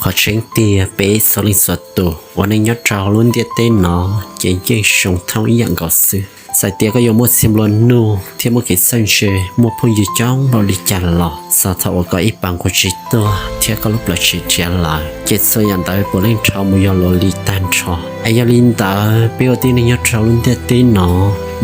Qhov tseeb tiag peb txhua leej txhua tus ua neej nyob rau lub ntiaj teb no ces yeej zoo thooj ib yam nkaus xwb. Txawm tias koj yuav muaj txiag nplua nuj thiab muaj kev txawj ntse, muaj phooj ywg coob npaum li cas los txog thaum uas koj ib pas nqus tsis tuag thiab koj lub plawv tsis riam lawm ces txhua yam ntawd puav leej dhau mus yog luag li tag nrho. Es yog li ntawd peb ua tib neeg nyob rau lub ntiaj teb no,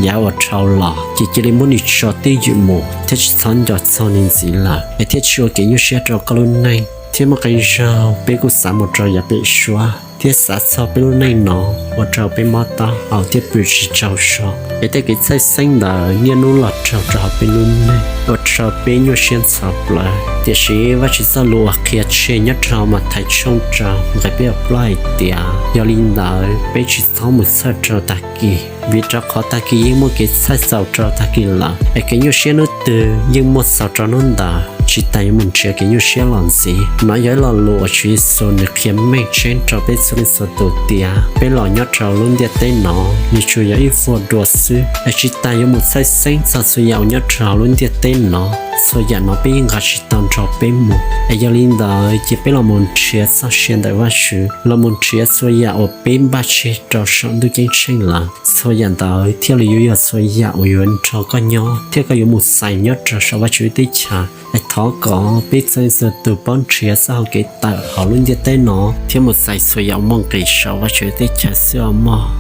yav uas dhau los ces cia li muab nws tso twj ywm mus thiab tsis txhob nco txog nws ntxiv lawm, es thiaj tsis ua kev nyuaj siab rau koj lub neej. Thiab muaj qee zaug peb kuj xav mus rau yav pem suab thiab xav txog peb lub neej no ua rau peb mob taub hau thiab pw tsis tsaug zog. Es tej kev txhawj xeeb ntawd niaj hnub los raug rau hauv peb lub neej ua rau peb nyuaj siab ntxhov plawv. Tiam sis Vajtswv txoj lus uas qhia tseg nyob rau Mathais tshooj rau nqe peb caug plaub hais tias, yog li ntawd peb tsis txhob mus txhawj rau tag kis, vim rau qhov tag kis yeej muaj kev txhawj txaus rau tag kis lawm, es kev nyuaj siab hnub twg yeej muaj txaus rau hnub ntawd, tsis tas yuav mus nrhiav kev nyuaj siab los ntxiv. Nov yog ib lo lus uas Tswv Yexus nws qhia meej tseeb rau peb txhua leej txhua tus tias peb los nyob rau lub ntiaj teb no nws tsuas yog ib vuag dua xwb, es tsis tas yuav mus txhawj xeeb txog txhua yam uas nyob rau lub ntiaj teb no. Txhua yam no peb yeej nqa tsis tau nrog peb mus, es yog li ntawd ces peb los mus nrhiav txoj sia ntawm Vajtswv, los mus nrhiav txhua yam uas peb npaj tseg rau saum ntuj ceeb tsheej lawm. Txhua yam ntawd thiaj li yuav yog txhua yam uas yuav nrog koj nyob thiab koj yuav mus xais nyob rau saum Vajtswv teb chaws. Es thov kom peb txhua leej txhua tus paub nrhiav txoj hau kev tawm hauv lub ntiaj teb no thiab mus xais txhua yam uas muaj nqis saum Vajtswv teb chaws xwb os mog.